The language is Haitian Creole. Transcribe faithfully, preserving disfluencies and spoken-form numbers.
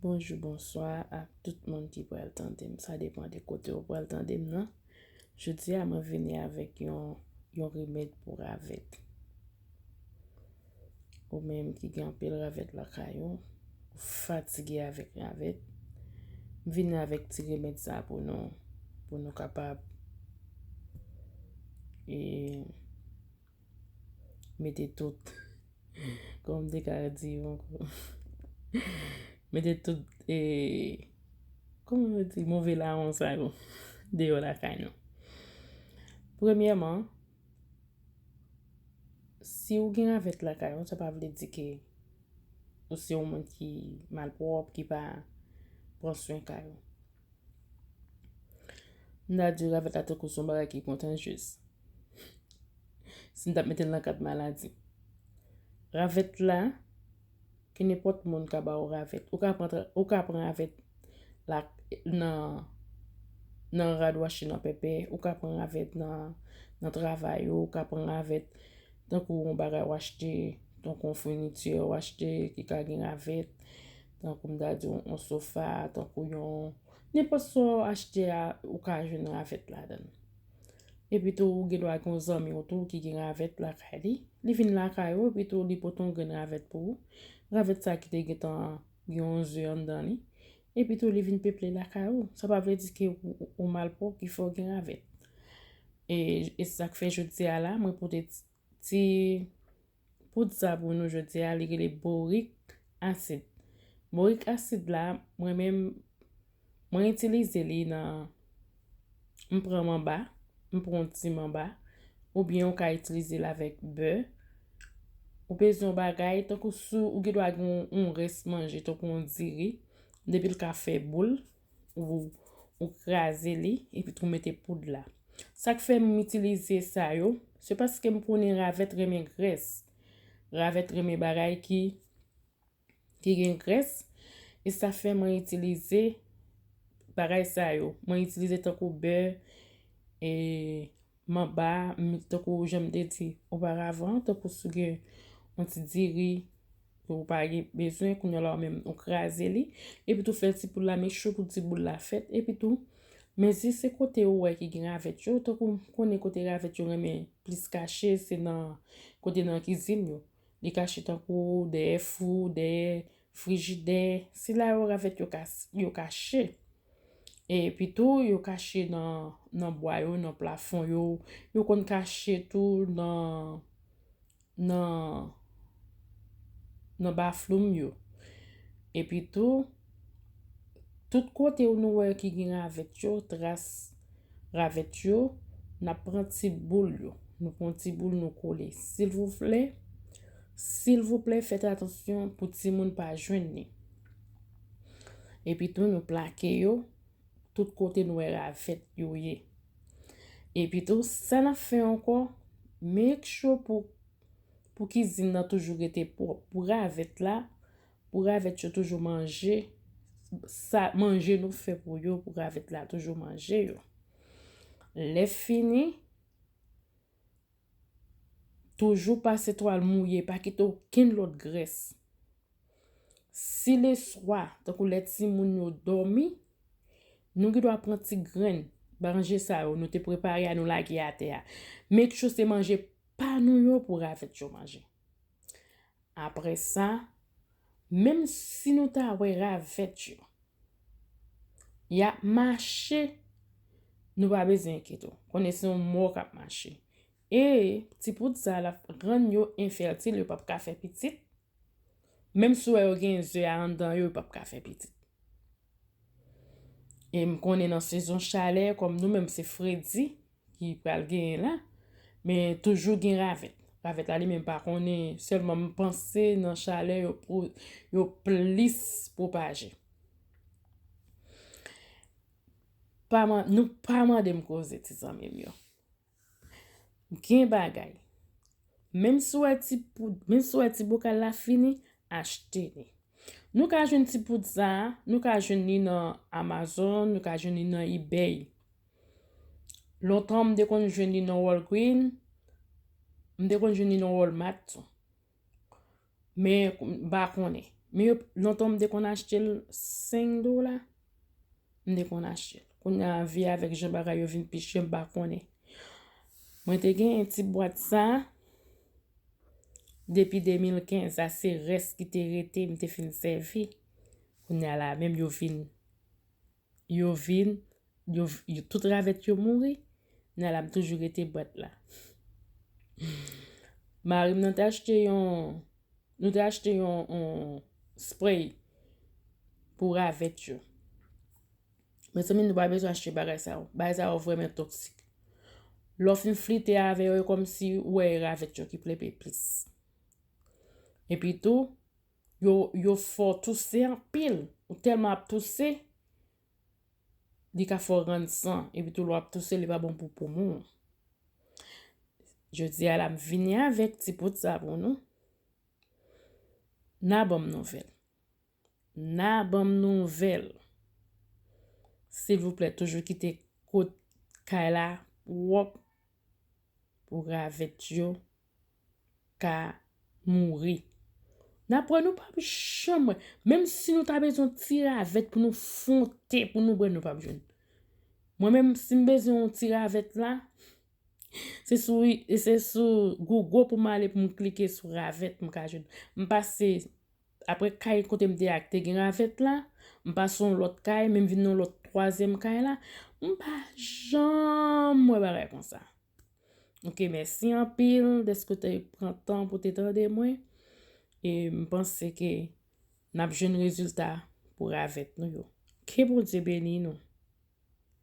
Bonjou, bonswa ak tout moun ki pral tande m. Sa depann de kote w pral tande m nan. Jodi a, mwen vini avèk yon, yon remèd pou ravèt. Ou menm ki gen anpil ravèt lakay ou, ou fatige avèk ravèt, m vini avèk ti remèd sa pou nou, pou nou kapab, e, mete tout, kòman m te ka di ankò? Mete tout, e, kòman yo di, move lawon sa yo deyò lakay nou. Premyèman, si ou gen ravèt lakay ou, sa pa vle di ke ou se yon moun ki malpwòp, ki pa pran swen kay ou. M ta di ravèt la tankou se yon bagay ki kontajyez. Si n t ap mete l nan kad maladi. Ravèt la, ke nenpòt moun ka ba ou ravèt. Ou ka pran, tra- ou ka pran ravèt la, nan, nan rad w achte nan pèpè, ou ka pran ravèt nan, nan travay ou, ou ka pran ravèt tankou yon bagay w achte, tankou yon founiti w achte ki ka gen ravèt, tankou m ta di yon, yon sofa, tankou yon, nenpòt sa w achte a, ou ka jwenn ravèt ladan l. Epi tou, ou gen dwa gen yon zanmi w tou ki gen ravèt lakay li. Li vin lakay ou, epi tou, li pote yon grenn ravèt pou ou. Ravèt sa ki te gentan gen yon ze anndan li. Epi tou, li vin peple lakay ou. Sa pa vle di ke ou, ou, ou malpwòp ki fè w gen ravèt. E, e sa k fè jodi a la, mwen pote ti, ti poud sa pou nou jodi a, li rele borik asid. Borik asid la, mwen menm, mwen itilize li nan, m pran manba, m pran yon ti manba, oubyen ou ka itilize l avèk bè. Ou bezwen yon bagay, tankou si ou gen dwa gen yon, yon rès manje, tankou yon diri, depi l ka fè boul, ou, ou kraze li, epi tou mete poud la. Sa k fè m itilize sa yo, se paske m konnen ravèt renmen grès. Ravèt renmen bagay ki, ki gen grès. E sa fè mwen itilize bagay sa yo. Mwen itilize tankou bè, e, manba, m, tankou jan m te di oparavan, tankou si w gen yon ti diri, ou pa gen bezwen, kounye a la ou menm, ou kraze li, epi tou fè ti boul la, make sure pou ti boul la fèt, epi tou, mezi se kote ou wè ki gen ravèt yo, tankou m konnen kote ravèt yo renmen plis kache, se nan, kote nan kizin yo. Li kache tankou dèyè fou, dèyè frijidè, se la yo ravèt yo ka, yo kache. Epi tou, yo kache nan, nan bwa yo, nan plafon yo, yo konn kache tou nan, nan, nan bafloum yo. Epi tou, tout kote nou wè ki gen ravèt yo, tras ravèt yo, n ap pran ti boul yo. Nou pran ti boul, nou kole. Silvouplè, silvouplè, fèt atansyon pou timoun pa jwenn li. Epi tou, nou plake yo tout kote nou wè ravèt yo ye. Epi tou, sa n ap fè ankò, make sure pou, pou kizin nan toujou rete pwòp. Pou ravèt la, pou ravèt yo toujou manje, sa, manje nou fè pou yo, pou ravèt la toujou manje yo. Lè fini, toujou pase twal mouye, pa kite okenn lòt grès. Si leswa, tankou lè timoun yo dòmi, nou gen dwa pran ti grenn manje sa yo, nou te prepare a, nou lage atè a. Make sure se manje pa nou yo pou ravèt yo manje. Apre sa, menm si nou ta wè ravèt yo, y ap mache, nou pa bezwen enkyete w. Konnen se yon mò k ap mache. E ti poud sa l ap rann yo enfètil, yo p ap ka fè pitit. Menm si w wè yo gen ze a anndan yo, yo p ap ka fè pitit. E m konnen nan sezon chalè, kòm nou menm se fredi ki pral genyen la, men toujou gen ravèt. Ravèt la li menm pa konnen, sèlman m panse nan chalè yo, yo plis pwopaje. Pa man-, nou pa mande m koze, ti zanmi m yo. Gen bagay. Menm si w wè ti poud, menm si w wè ti bokal la fini, achte li. Nou ka jwenn ti poud sa a, nou ka jwenn li nan Amazon, nou ka jwenn li nan eBay. Lontan, m te konn jwenn li nan Walgreen, m te konn jwenn li nan Walmart tou. Men, m pa konnen. Men yo, lontan m te konn achte l senk dola. M te konn achte l. Kounye a, vi avèk jan bagay yo vin pi chè, m pa konnen. Mwen te genyen ti bwat sa depi de mil kenz. Sa se rès ki te rete, m te fin sèvi. Kounye a la, menm yo vin, yo vin, yo, yo, tout ravèt yo mouri. Kounye a la, m toujou rete bwat la. Mari m nan te achte yon, nou te achte yon, yon spray pou ravèt yo. Mezanmi, nou pa bezwen achte bagay sa yo. Bagay sa yo vrèman toksik. Lè w fin flite avè yo, e kòmsi ou wè e ravèt yo ki plenpe plis. Epi tou, yo, yo fè w touse anpil. Ou tèlman ap touse, li ka fè w rann san. Epi tou, lè w ap touse, li pa bon pou poumon. Jodi a la, m vini avèk ti poud sa pou nou. N a ban m nouvèl. N a ban m nouvèl. Silvouplè, toujou kite kot kay la pwòp pou ravèt yo ka mouri. N ap wè, nou p ap janm wè. Menm si nou ta bezwen ti ravèt pou nou fwonte, pou nou bwè, nou p ap jwenn. Mwen menm, si m bezwen yon ti ravèt la, se sou, se sou Google pou m ale pou m klike sou ravèt m ka jwenn. M pase, apre kay kote m te ak te gen ravèt la, m pase yon lòt kay, men m vin nan lòt twazyèm kay la, m pa janm wè bagay konsa. Ok, mèsi anpil dèske w te pran tan pou te tande mwen. E m panse ke n ap jwenn rezilta pou ravèt nou yo. Ke Bondye beni nou.